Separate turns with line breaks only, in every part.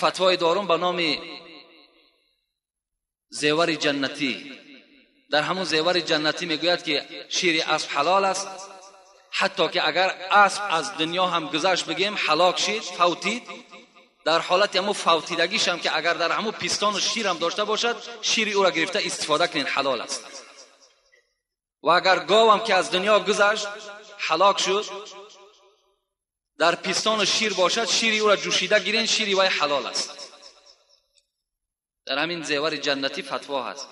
Фатвои дорум ба номи зевари ҷаннатӣ. Дар ҳамон зевари ҷаннатӣ мегӯяд, ки шири асп ҳалол аст, ҳатто ки агар асп аз дунё ҳам гузашт, бигем ҳалок шид, фавтид, дар ҳолати ҳамон фавтидагиш ҳам ки агар дар ҳамон пистону шир ҳам дошта бошад, шири ӯро гирифта истифода кунед, ҳалол аст. Ва агар говам ки аз дунё гузашт, ҳалок шуд, дар пистону шир бошад, шири ӯро ҷӯшида гирен, шири вай ҳалол аст. Дар ҳамин зевари ҷаннатӣ фатво ҳаст.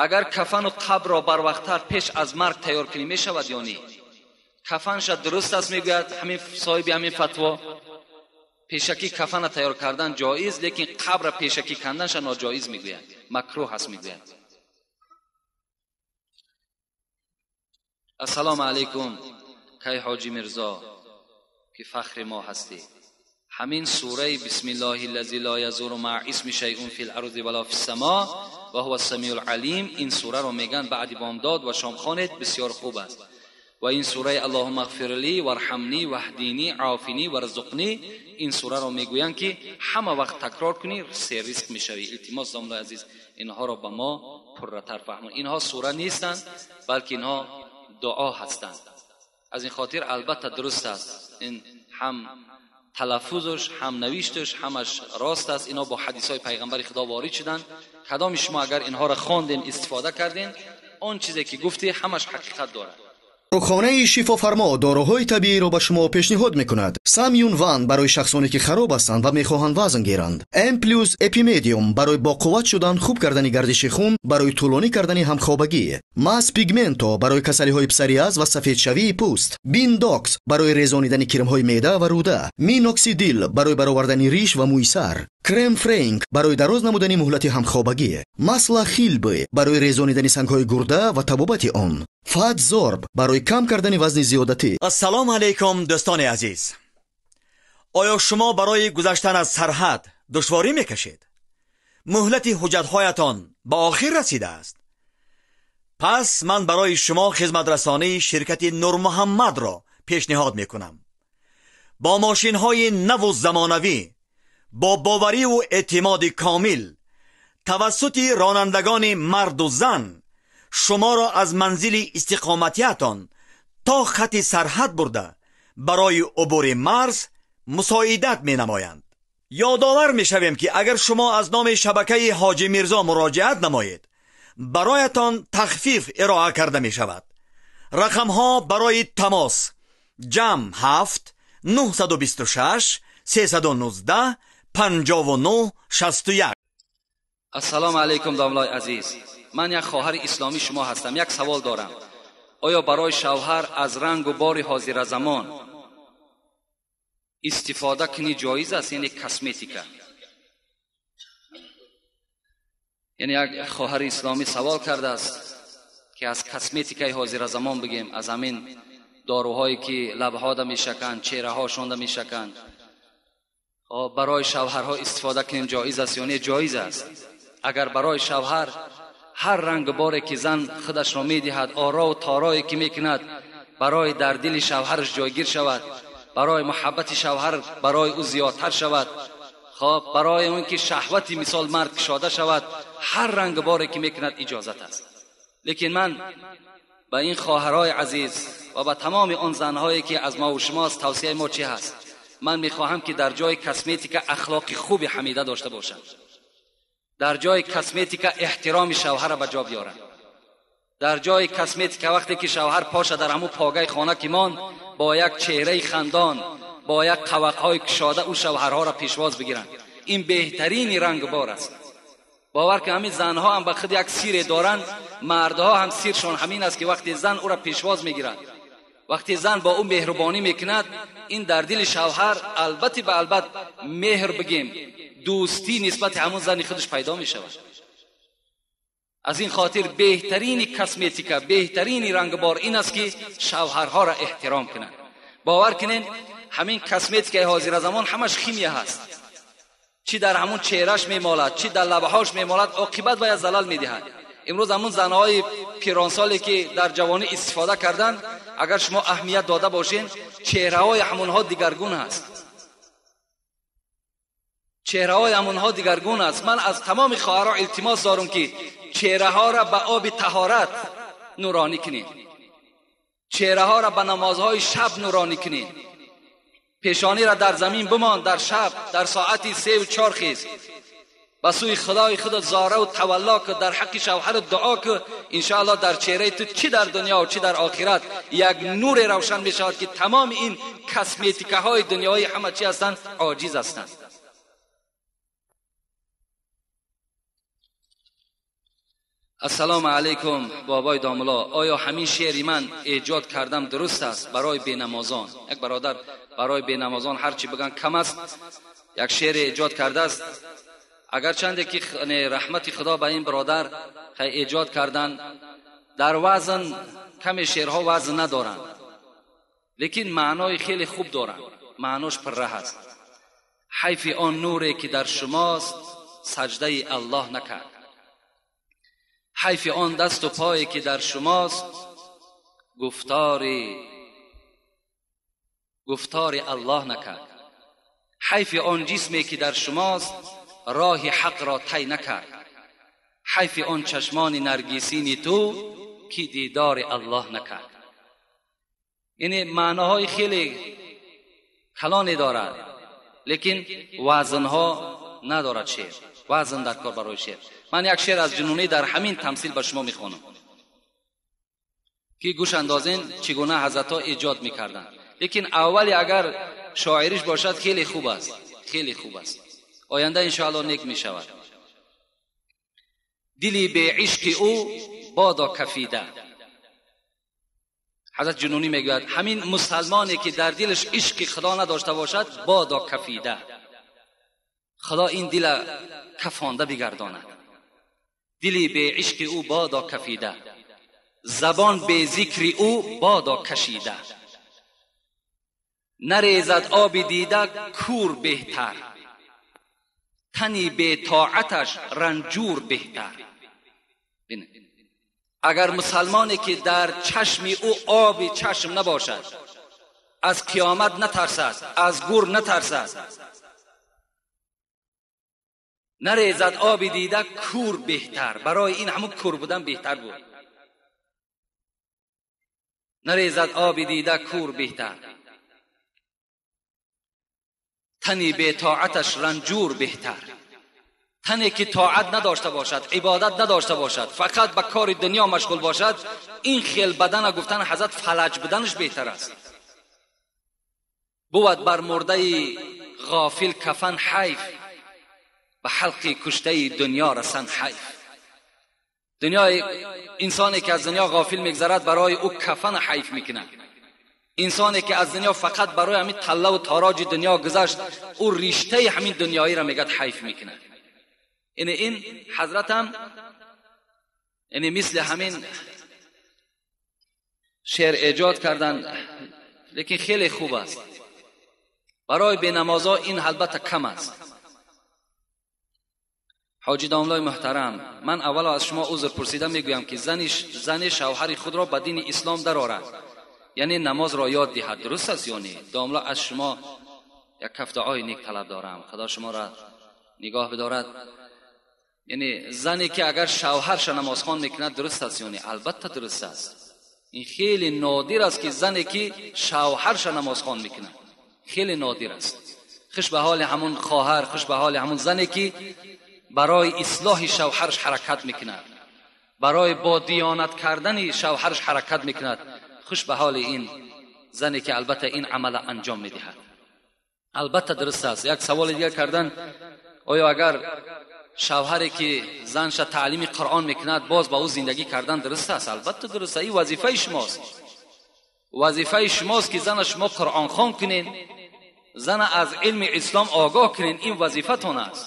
Агар кафану қабрро барвақттар пеш аз марг тайёр кунӣ мешавад ё не? Кафанша дуруст аст, мегӯяд ҳамин соҳиби ҳамин фатво. Пешакӣ кафана тайёр кардан ҷоиз, лекин қабра пешакӣ канданша ноҷоиз мегӯяд, макрӯҳ аст мегӯяд. Ассалому алайкум, кай ҳоҷи Мирзо, ки фахри мо ҳастӣ. Ҳамин сураи бисмиллоҳи ллази ло язуру маъа исми шайъун фил арзи вало фис само ва ҳува ссамиул алим, ин сураро мегӯянд баъди бомдод ва шом хонед, бисёр хуб аст. Ва ин сураи аллоҳумма ғфир ли варҳамни ваҳдини офини варзуқни, ин сураро мегӯянд ки ҳама вақт такрор кунӣ, серризқ мешавӣ. Илтимос, домлои азиз, инҳоро ба мо пурратар фаҳмон. Инҳо сура нестанд, балки инҳо дуо ҳастанд. Аз ин хотир албатта дуруст аст, ин ҳам талаффузаш, ҳам навишташ, ҳамаш рост аст. Инҳо бо ҳадисҳои пайғамбари Худо ворид шуданд. Кадоми шумо агар инҳоро хонден, истифода карден, он чизе ки гуфтӣ ҳамаш ҳақиқат дорад.
Дорухонаи шифофармо доруҳои табииро ба шумо пешниҳод мекунад. Самюн Ван барои шахсоне ки хароб ҳастанд ва мехоҳанд вазн гиранд. М плюс Эпимедиум барои боқувват шудан, хуб кардани гардиши хун, барои тӯлонӣ кардани ҳамхобагӣ. Мас Пигменто барои касалиҳои псориаз ва сафедшавии пӯст. Биндокс барои резонидани кирмҳои меъда ва рӯда. Миноксидил барои баровардани риш ва мӯи сар. Крем Френк барои дароз намудани муҳлати ҳамхобагӣ. Масла Хилбы барои резонидани сангҳои гурда ва табобати он. Фатзорб барои кам кардани вазни зиёдатӣ.
Ассалому алайкум, дӯстони азиз. Оё шумо барои гузаштан аз сарҳад душворӣ мекашед? Муҳлати ҳуҷҷатҳоятон ба охир расидааст? Пас ман барои шумо хизматрасонии ширкати Нурмуҳаммадро пешниҳод мекунам. Бо мошинҳои наву замонавӣ, бо бовариву эътимоди комил, тавассути ронандагони марду зан шуморо аз манзили истиқоматиятон то хати сарҳад бурда барои убури марз мусоидат менамоянд. Ёдовар мешавем, ки агар шумо аз номи шабакаи Ҳоҷи Мирзо муроҷиат намоед, бароятон тахфиф ироа карда мешавад. Рақамҳо барои тамос: ҷамъ 7 926 319 59 61.
Ассалому алайкум, домлои азиз. Ман як хоҳари исломии шумо ҳастам. Як савол дорам. Оё барои шавҳар аз рангу бори ҳозиразамон истифода кунӣ ҷоиз аст? Яъне косметика. Яъне як хоҳари исломӣ савол кардааст, ки аз косметикаи ҳозиразамон бигем, аз ҳамин доруҳое ки лабҳода мешаканд, чеҳраҳошонда мешаканд, барои шавҳарҳо истифода кунем ҷоиз аст ё не? Ҷоиз аст. Агар барои шавҳар ҳар ранг боре ки зан худашро медиҳад, орову торое ки мекунад, барои дар дили шавҳараш ҷойгир шавад, барои муҳаббати шавҳар барои ӯ зиёдтар шавад, хоб барои он ки шаҳвати мисол мард кушода шавад, ҳар ранг боре ки мекунад иҷозат аст. Лекин ман ба ин хоҳарҳои азиз ва ба тамоми он занҳое ки аз мо ва шумост, тавсияи мо чӣ ҳаст? Ман мехоҳам ки дар ҷои косметика ахлоқи хуби ҳамида дошта бошанд, дар ҷои косметика эҳтироми шавҳарро ба ҷо биёранд, дар ҷои косметика вақте ки шавҳар поша дар ҳамун погаи хона ки монд, бо як чеҳраи хандон, бо як қавақҳои кушода ӯ шавҳарҳоро пешвоз бигиранд. Ин беҳтарини рангбор аст. Бовар ки ҳамин занҳо ҳам ба худ як сире доранд, мардҳо ҳам сиршон ҳамин аст ки вақте зан ӯро пешвоз мегирад, вақте зан бо ӯ меҳрубонӣ мекунад, ин дар дили шавҳар албатта ба албат меҳр бигем, дӯстӣ нисбати ҳамон зани худаш пайдо мешавад. Аз ин хотир беҳтарини косметика, беҳтарини рангбор ин аст ки шавҳарҳоро эҳтиром кунанд. Бовар кунед, ҳамин косметикаи ҳозиразамон ҳамаш химия ҳаст. Чӣ дар ҳамон чеҳраш мемолад, чӣ дар лабҳош мемолад, оқибат бояд залал медиҳад. Имрӯз ҳамон занҳои пиронсоле ки дар ҷавонӣ истифода карданд, агар шумо аҳамият дода бошед, чеҳраҳои ҳамонҳо дигаргун ҳаст. Чеҳраҳои ҳамонҳо дигаргун аст. Ман аз тамоми хоҳарҳо илтимос дорам, ки чеҳраҳоро ба оби таҳорат нуронӣ кунед, чеҳраҳоро ба намозҳои шаб нуронӣ кунед. Пешониро дар замин бимон дар шаб, дар соати 3 و 4 хез, ба сӯи худои худ зора ва тавалло ки, дар ҳаққи шавҳар дуо ки, иншоаллоҳ дар чеҳраи ту чӣ дар дунё ва чӣ дар охират як нури равшан мешавад, ки тамоми ин косметикаҳои дунёӣ ҳама чӣ ҳастанд, оҷиз ҳастанд. Ассалому алайкум бобои домулло, оё ҳамин шеъри ман эҷод кардам дуруст аст барои бенамозон? Як бародар барои бенамозон ҳарчи биган кам аст, як шеър эҷод кардааст. Агарчанде ки раҳмати худо ба ин бародар эҷод кардан, дар вазн каме шеърҳо вазн надоранд, лекин маънои хеле хуб доранд, маънош пурра ҳаст. Ҳайфи он нуре ки дар шумост саҷдаи аллоҳ накард, ҳайфи он дасту пое ки дар шумост гуфтори аллоҳ накард, ҳайфи он ҷисме ки дар шумост роҳи ҳақро тай накард, ҳайфи он чашмони наргисини ту ки дидори аллоҳ накард. Яъне маъноҳои хеле калоне дорад, лекин вазнҳо надорад шеър. Вазн дар кор барои шеър. Ман як шеър аз ҷунунӣ дар ҳамин тамсил ба шумо мехонам, ки гӯш андозен чӣ гуна ҳазратҳо эҷод мекарданд. Лекин аввали агар шоириш бошад хеле хуб аст, хеле хуб аст. Оянда иншоаллоҳ нек мешавад. Дили беишқи ӯ бодо кафида. Ҳазрат ҷунунӣ мегӯяд ҳамин мусалмоне ки дар дилаш ишқи худо надошта бошад бодо кафида, худо ин дила кафонда бигардонад. Дили беишқи ӯ бодо кафида, забон бе зикри ӯ бодо кашида, нарезад оби дида кур беҳтар, тани бетоаташ ранҷур беҳтар. Агар мусалмоне ки дар чашми ӯ оби чашм набошад, аз қиёмат натарсад, аз гур натарсад, нарезад оби дида кур беҳтар. Барои ин ҳамун кур будан беҳтар буд. Нарезад оби дида кур беҳтар, тани бетоаташ ранҷур беҳтар. Тане ки тоат надошта бошад, ибодат надошта бошад, фақат ба кори дунё машғул бошад, ин хел бадана гуфтан ҳазрат фалаҷ буданаш беҳтар аст. Бувад бар мурдаи ғофил кафан ҳайф, ба ҳалқи куштаи дунё расан ҳайф. Дунёи инсоне ки аз дунё ғофил мегзарад барои ӯ кафан ҳайф мекунад. Инсоне ки аз дунё фақат барои ҳамин таллаву тороҷи дунё гузашт, ӯ риштаи ҳамин дунёиро мегӯяд ҳайф мекунад. Яъне ин ҳазратам яъне мисли ҳамин шеър эҷод кардан, лекин хеле хуб аст. Барои бенамозҳо ин албатта кам аст. Ҳоҷи домлои муҳтарам, ман аввало аз шумо узр пурсида мегӯям, ки зани шавҳари худро ба дини ислом дарорад, яъне намозро ёд диҳад. Дуруст аст ё не? Домло, аз шумо як каф дуои нек талаб дорам, худо шуморо нигоҳ бидорад. Яъне зане ки агар шавҳарша намозхон мекунад дуруст аст ё не? Албатта дуруст аст. Ин хеле нодир аст ки зане ки шавҳарша намозхон мекунад, хеле нодир аст. Хуш ба ҳоли ҳамун хоҳар, хуш ба ҳоли ҳамун зане ки барои ислоҳи шавҳарш ҳаракат мекунад, барои бо диёнат кардани шавҳарш ҳаракат мекунад. Хуш ба ҳоли ин зане ки албатта ин амала анҷом медиҳад. Албатта дуруст аст. Як саволи дигар кардан, оё агар шавҳаре ки занша таълими қуръон мекунад боз ба ӯ зиндагӣ кардан дуруст аст? Албатта дуруст аст. Ин вазифаи шумост. Вазифаи шумост ки зана шумо қуръонхон кунед, зана аз илми ислом огоҳ кунед. Ин вазифатон аст.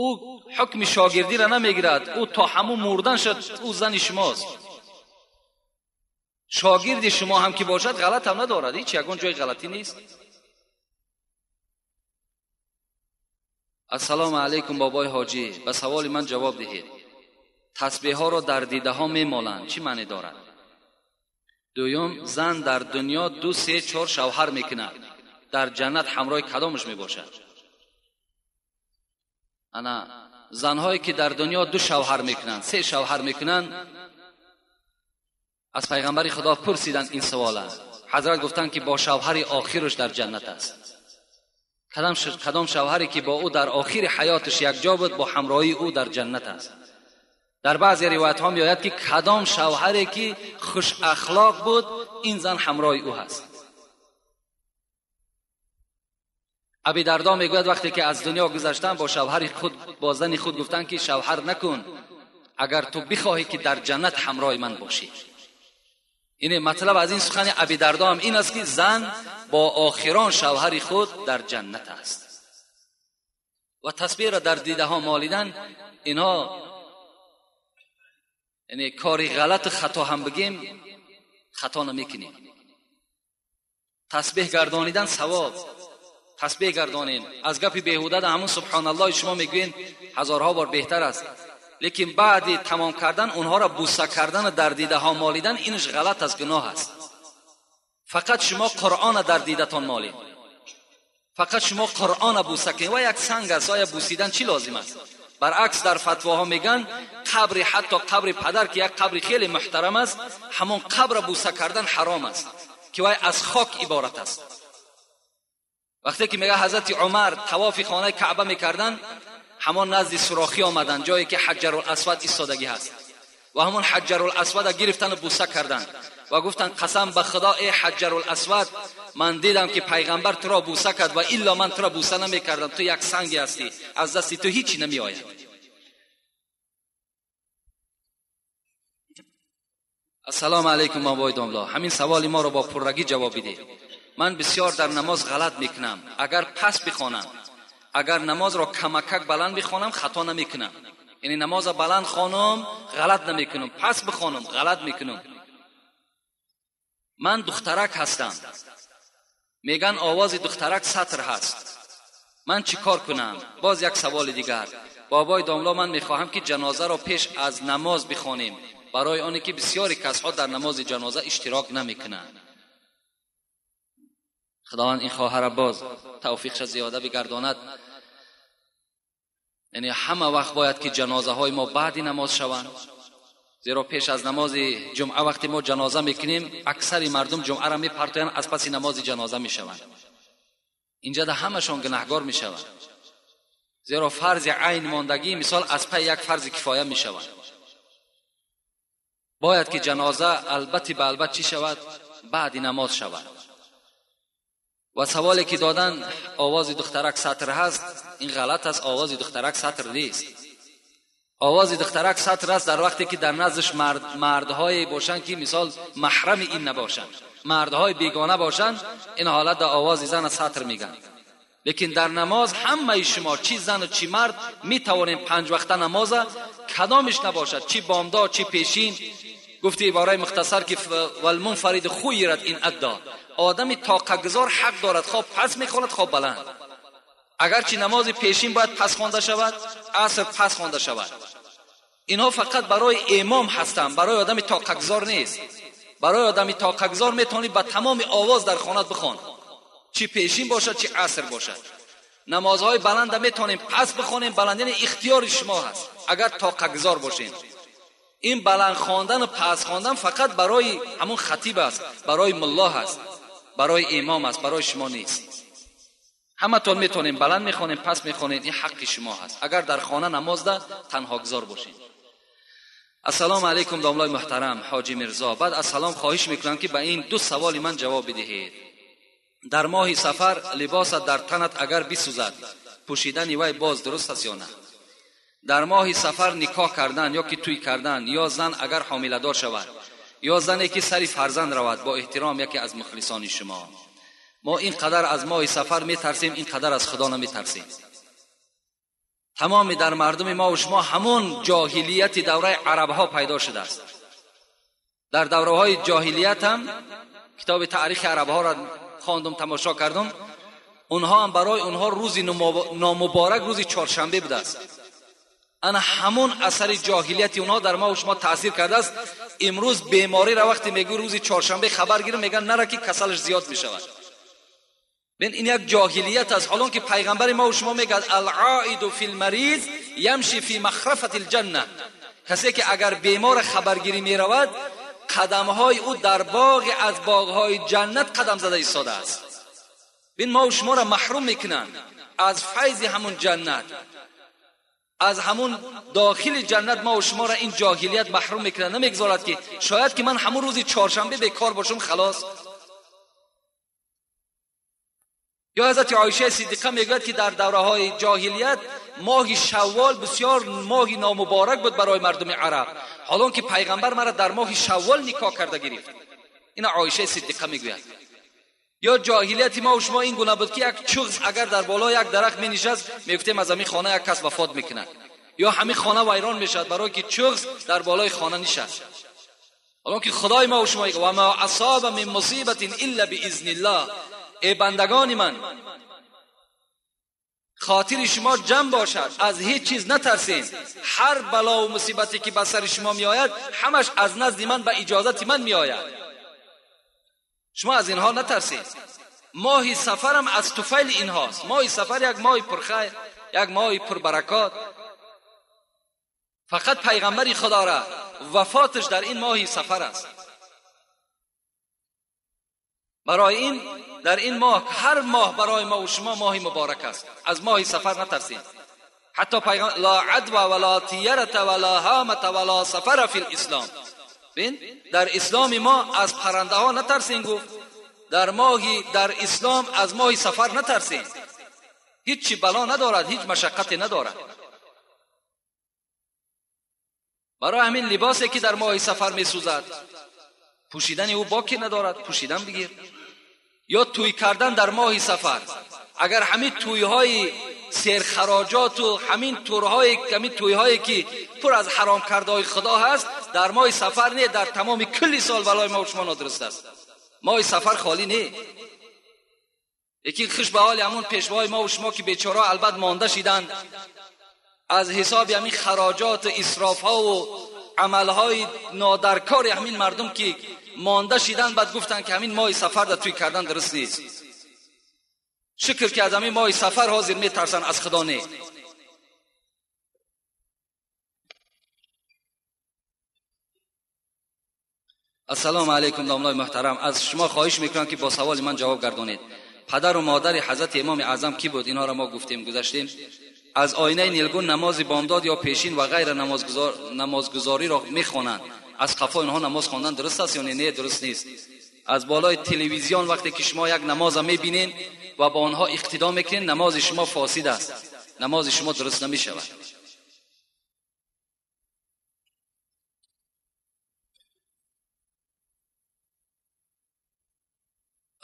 Ӯ ҳукми шогирдиро намегирад, ӯ то ҳамун мурдан шуд, ӯ зани шумост. Шогирди шумо ҳам ки бошад ғалат ҳам надорад, ҳеҷ ягон ҷои ғалатӣ нест. Ассалому алайкум бобои ҳоҷӣ, ба саволи ман ҷавоб диҳед. Тасбеҳҳоро дар дидаҳо мемоланд, чӣ маъне дорад? Дуюм, зан дар дунё 2, 3, 4 шавҳар мекунад. در جنت همراه کدامش میباشد؟ انا زنهایی که در دنیا 2 شوهر میکنن، 3 شوهر میکنن، از پیغمبر خدا پرسیدن این سوال. حضرت گفتند که با شوهر آخرش در جنت است. کدام شوهری که با او در آخر حیاتش یک جا بود، با همراهی او در جنت است. در بعضی روایت ها می آید که کدام شوهری که خوش اخلاق بود، این زن همراه او هست. ابی دردا میگوید وقتی که از دنیا گذشتن، با شوهر خود، با زن خود گفتن که شوهر نکن اگر تو بخواهی که در جنت همراه من باشی. این مطلب از این سخن ابی دردا هم این است که زن با آخران شوهر خود در جنت است. و تسبیح را در دیده ها مالیدن، اینها یعنی کاری غلط خطا هم بگیم خطا نمیکنیم. تسبیح گردانیدن ثواب، تسبیح گردانین از گپی بیهوده ده همون سبحان الله شما میگوین هزارها بار بهتر است، لیکن بعد تمام کردن اونها را بوسه کردن و در دیده ها مالیدن، اینش غلط است، گناه است. فقط شما قرآن در دیدتان مالید، فقط شما قرآن بوسه کنید. و یک سنگ است، آیا بوسیدن چی لازم است؟ برعکس در فتواها میگن قبر، حتی قبر پدر که یک قبر خیلی محترم است، همون قبر بوسه کردن حرام است که وای از خاک عبارت است. وقتی که میگه حضرت عمر طواف خانه کعبه میکردن، همان نزد سوراخی آمدن، جایی که حجر الاسود ایستادگی هست، و همون حجر الاسود گرفتن و بوسه کردن و گفتن قسم به خدا ای حجر الاسود، من دیدم که پیغمبر تو را بوسه کرد و الا من تو را بوسه نمیکردم، تو یک سنگی هستی، از دستی تو هیچی نمی آید. السلام علیکم آقای داملا، همین سوال ما را با پررگی جواب بده. من بسیار در نماز غلط میکنم، اگر پس بخوانم، اگر نماز را کمکک بلند بخوانم خطا نمیکنم، یعنی نماز بلند خوانم غلط نمیکنم، پس بخوانم غلط میکنم. من دخترک هستم، میگن آواز دخترک سطر هست، من چی کار کنم؟ باز یک سوال دیگر، بابای داملا من میخواهم که جنازه را پیش از نماز بخوانیم، برای آنی که بسیاری کسها در نماز جنازه اشتراک نمیکنند. خداوند این خواهر باز توفیقش زیاده بگرداند. یعنی همه وقت باید که جنازه های ما بعد نماز شوند، زیرا پیش از نماز جمعه وقتی ما جنازه میکنیم اکثر مردم جمعه را میپرتویند، از پس نماز جنازه میشوند. اینجا ده همشان گناهگار میشوند، زیرا فرض عین ماندگی مثال از پی یک فرض کفایه میشوند. باید که جنازه البته به البته چی شود؟ بعد نماز شود. و سوالی که دادن آواز دخترک سطر هست، این غلط است. آواز دخترک سطر نیست. آواز دخترک سطر است در وقتی که در نزدش مردهای باشند که مثال محرم این نباشند، مردهای بیگانه باشند، این حالت در آواز زن سطر میگن. لیکن در نماز همه شما چی زن و چی مرد میتوانیم 5 وقت نماز کدامش نباشد، چی بامداد چی پیشین. گفتی عباره مختصر که والمنفرد خیرت این ادا، آدم طاقتگزار حق دارد خواب پس میخواند خواب بلند. اگرچه نماز پیشین باید پس خوانده شود، عصر پس خوانده شود، اینها فقط برای امام هستند، برای آدم طاقتگزار نیست. برای آدم طاقتگزار میتونی با تمام آواز در خانه بخوان، چی پیشین باشد چی عصر باشد. نمازهای بلند میتونیم پس بخوانیم، بلند یعنی اختیار شما هست اگر طاقتگزار باشین. این بلند خواندن و پس خواندن فقط برای همون خطیب است، برای ملا هست، برای امام است، برای شما نیست. همتون میتونیم بلند میخوانیم پس میخوانیم، این حق شما هست اگر در خانه نماز ده تنها گذار باشین. السلام علیکم داملای محترم حاجی میرزا، بعد از سلام خواهش میکنم که به این 2 سوال من جواب بدهید. در ماه صفر لباس در تنت اگر بسوزد پوشیدن وی باز درست است یا نه؟ در ماه صفر نکاح کردن یا که توی کردن، یا زن اگر حامله دار شود، یا زنی که سری فرزند رود، با احترام یکی از مخلصان شما. ما اینقدر از ماه صفر میترسیم، اینقدر از خدا نمیترسیم. تمام در مردم ما و شما همون جاهلیت دوره عرب ها پیدا شده است. در دوره های جاهلیت هم کتاب تاریخ عرب ها را خواندم، تماشا کردم، اونها هم برای اونها روز نامبارک روز چهارشنبه بوده است. انا همون اثر جاهلیت اونها در ما و شما تاثیر کرده است. امروز بیماری را وقتی میگو روز چهارشنبه خبر گیرم، میگن نره که کسلش زیاد میشود. ببین این یک جاهلیت است. حالا که پیغمبر ما و شما میگه العائد فی المریض یمشی فی مخرفة الجنه، کسی که اگر بیمار خبرگیری میرود قدمهای او در باغ از باغهای جنت قدم زده ایستاده است. ببین ما و شما را محروم میکنن از فیض همون جنت، از همون داخل جنت ما و شما را این جاهلیت محروم میکنه. نمیگذارد که شاید که من همون روزی چهارشنبه بیکار باشم خلاص. یا حضرت عایشه صدیقه میگوید که در دوره های جاهلیت ماه شوال بسیار ماه نامبارک بود برای مردم عرب، حالا که پیغمبر مرا در ماه شوال نکاح کرده گرفت. این عایشه صدیقه میگوید. یا جاهلیت ما و شما این گونه بود که یک چغز اگر در بالا یک درخت می نشست میگفتیم از همین خانه یک کس وفات میکند، یا همین خانه ویران میشد برای که چغز در بالای خانه نشست. حالا که خدای ما و شما میگه و ما اصاب من مصیبت الا باذن الله، ای بندگان من خاطر شما جمع باشد، از هیچ چیز نترسین، هر بلا و مصیبتی که به سر شما می آید همش از نزد من به اجازت من می آید، شما از اینها نترسید. ماه سفرم از طفیل اینهاست. ماه سفر یک ماه پرخیر، یک ماه پربرکات. فقط پیغمبر خدا را وفاتش در این ماه سفر است. برای این در این ماه، هر ماه برای ما و شما ماه مبارک است. از ماه سفر نترسید. حتی پیغمبر لا عدوى ولا طیرة ولا هامة ولا سفر فی الاسلام. ببین در اسلام ما از پرنده ها نترسین گفت، در اسلام از ماه سفر نترسین. هیچ بلا ندارد، هیچ مشقتی ندارد. برای همین لباسی که در ماه سفر میسوزد پوشیدن او باکی ندارد، پوشیدن بگیر. یا توی کردن در ماه سفر، اگر همین توی های سرخراجات و همین تورهای همین توی هایی که پر از حرام کرده های خدا هست در ماه سفر نه، در تمام کلی سال بلای ما و شما نادرست است. ماه سفر خالی نه. یکی خوش به حال همون پیشوای ما و شما که بیچاره البته مانده شیدن از حساب همین خراجات و اسراف ها و عمل های نادرکار همین مردم که مانده شیدن، بعد گفتن که همین ماه سفر در توی کردن درست نیست. شکر که از همین ماه سفر حاضر میترسن از خدا نه. السلام علیکم داملای محترم، از شما خواهش میکنم که با سوال من جواب گردانید. پدر و مادر حضرت امام اعظم کی بود؟ اینها را ما گفتیم گذشتیم. از آینه نیلگون نماز بامداد یا پیشین و غیر نمازگزاری را میخوانند، از قفا اینها نماز خواندن درست است یا نه؟ درست نیست. از بالای تلویزیون وقتی که شما یک نماز میبینین و با آنها اقتدا میکنین، نماز شما فاسد است، نماز شما درست نمیشود.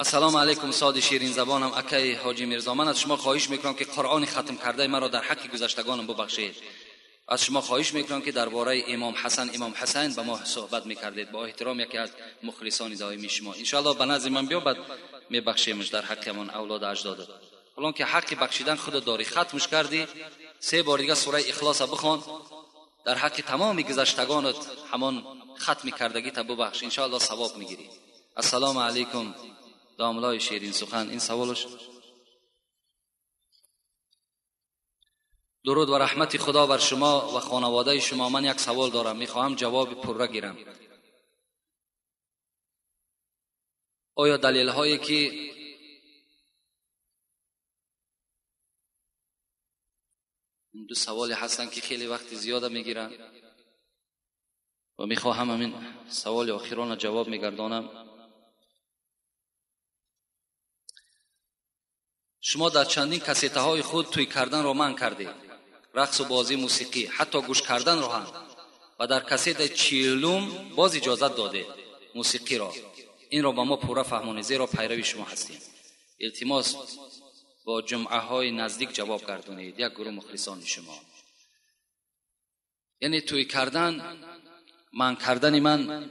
السلام علیکم ساد شیرین زبانم اکی حاجی میرزا، من از شما خواهش میکنم که قرآن ختم کرده مرا در حق گذشتگانم ببخشید. از شما خواهش میکنم که درباره امام حسن امام حسین به ما صحبت میکردید. با احترام یکی از مخلصان دائمی شما. انشاءالله به نزد من بیا، بعد میبخشیمش در حق من اولاد اجداد. حالا که حق بخشیدن خود داری، ختمش کردی، 3 بار دیگه سوره اخلاص بخوان، در حق تمام گذشتگانت همان ختم کردگی تا ببخش، انشاءالله ثواب میگیری. السلام علیکم داملای شیرین سخن. این سوالش. درود و رحمت خدا بر شما و خانواده شما. من یک سوال دارم، میخواهم جواب پرره گیرم. آیا دلیل هایی که این دو سوالی هستن که خیلی وقت زیاده میگیرن و میخواهم همین سوال آخران جواب میگردانم. شما در چندین کسیته های خود توی کردن را منع کردید، رقص و بازی موسیقی، حتی گوش کردن را هم، و در کسیت 40 باز اجازت داده موسیقی را. این را با ما پورا فهمونید، زیرا پیروی شما هستیم. التماس با جمعه های نزدیک جواب گردونید، یک گروه مخلصان شما. یعنی توی کردن، من کردن من،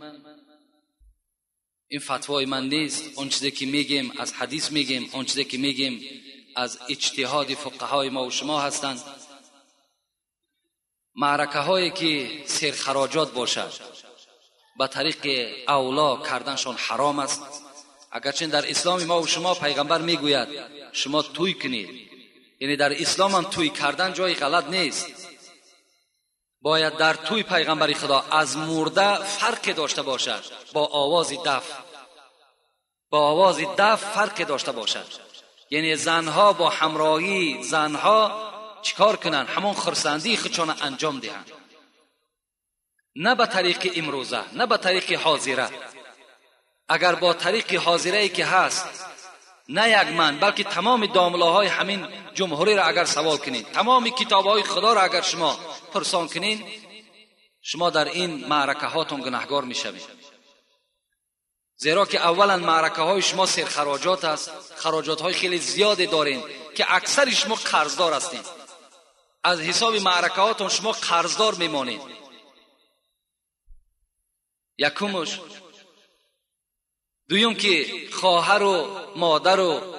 این فتوای من نیست. آن چیزی که میگیم از حدیث میگیم، آن چیزی که میگیم از اجتهاد فقهای ما و شما هستند. معرکه هایی که سرخراجات باشد به طریق اولا کردنشان حرام است. اگرچه در اسلام ما و شما پیغمبر میگوید شما توی کنید، یعنی در اسلام هم توی کردن جای غلط نیست. باید در توی پیغمبر خدا از مرده فرق داشته باشد، با آواز دف، با آواز دف فرق داشته باشد. یعنی زنها با همراهی زنها چیکار کنن؟ همون خرسندی خودشان انجام دهند، نه به طریق امروزه، نه به طریق حاضره. اگر با طریق حاضره ای که هست، نه یک من بلکه تمام داملاهای همین جمهوری را اگر سوال کنید، تمام کتابهای خدا را اگر شما پرسان کنین، شما در این معرکه هاتون گناهگار میشوید. زیرا که اولا معرکه های شما سرخراجات است، خراجات های خیلی زیادی دارین که اکثر شما قرضدار هستین. از حساب معرکه هاتون شما قرضدار میمانید. یکمش. دویم که خواهر و مادر و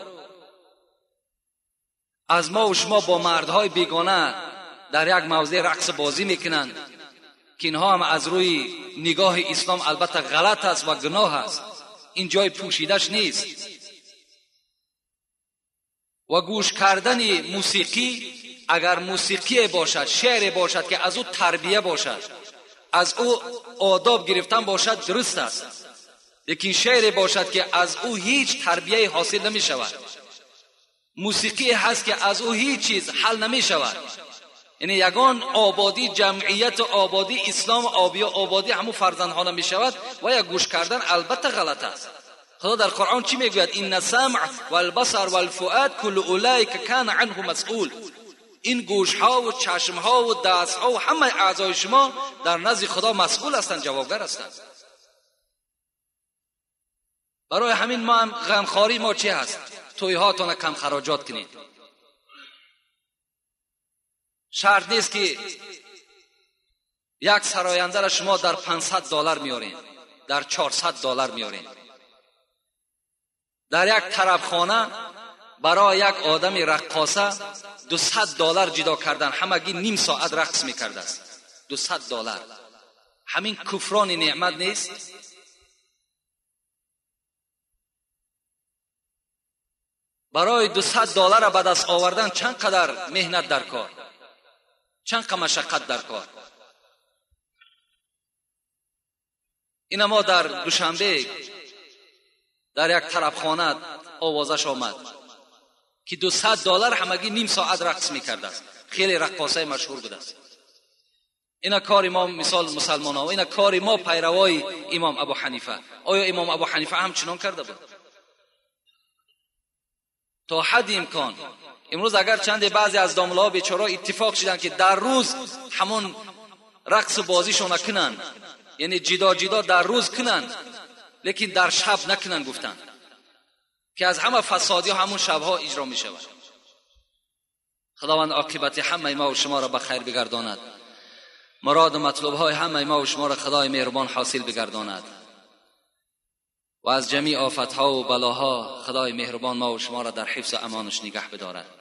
از ما و شما با مردهای بیگانه در یک موضع رقص بازی میکنند که اینها هم از روی نگاه اسلام البته غلط است و گناه است، این جای پوشیدش نیست. و گوش کردن موسیقی، اگر موسیقی باشد، شعر باشد که از او تربیه باشد، از او آداب گرفتن باشد، درست است. لیکن شعر باشد که از او هیچ تربیه حاصل نمی شود، موسیقی هست که از او هیچ چیز حل نمی شود، یعنی یگان آبادی جمعیت، آبادی اسلام، آبادی همون فرزندها نمی شود. و یا گوش کردن البته غلط است. خدا در قرآن چی میگوید؟ ان السمع والبصر والفؤاد كل اولئک کان عنه مسئول. این گوش ها و چشم ها و دست ها و همه اعضای شما در نزد خدا مسئول هستند، جوابگر هستند. برای همین ما هم غمخواری ما چی هست؟ توی هاتون کم خراجات کنید. شرط نیست که یک سراینده را شما در $500 میارین، در $400 میارین. در یک طرفخانه برای یک آدم رقاصه $200 جدا کردن، همگی نیم ساعت رقص میکرده است. $200. همین کفران نعمت نیست؟ برای $200 به دست آوردن چند قدر مهنت در کار، چند قدر مشقت در کار. این ما در دوشنبه در یک طرفخانه آوازش آمد که $200 همگی نیم ساعت رقص میکرده است. خیلی رقاصه مشهور بوده است. اینا کار ما مثال مسلمان ها، اینا کار ما پیروای امام ابو حنیفه. آیا امام ابو حنیفه هم چنان کرده بود؟ تا حد امکان. امروز اگر چند بعضی از داملاها بیچاره اتفاق شدن که در روز همون رقص بازیشون کنن، یعنی جدا جدا در روز کنن، لیکن در شب نکنن، گفتن که از همه فسادی همون شبها اجرا می شود. خداوند عاقبت همه ما و شما را به خیر بگرداند، مراد و مطلوب های همه ما و شما را خدای مهربان حاصل بگرداند و از جمیع آفتها و بلاها خدای مهربان ما و شما را در حفظ و امانش نگه بدارد.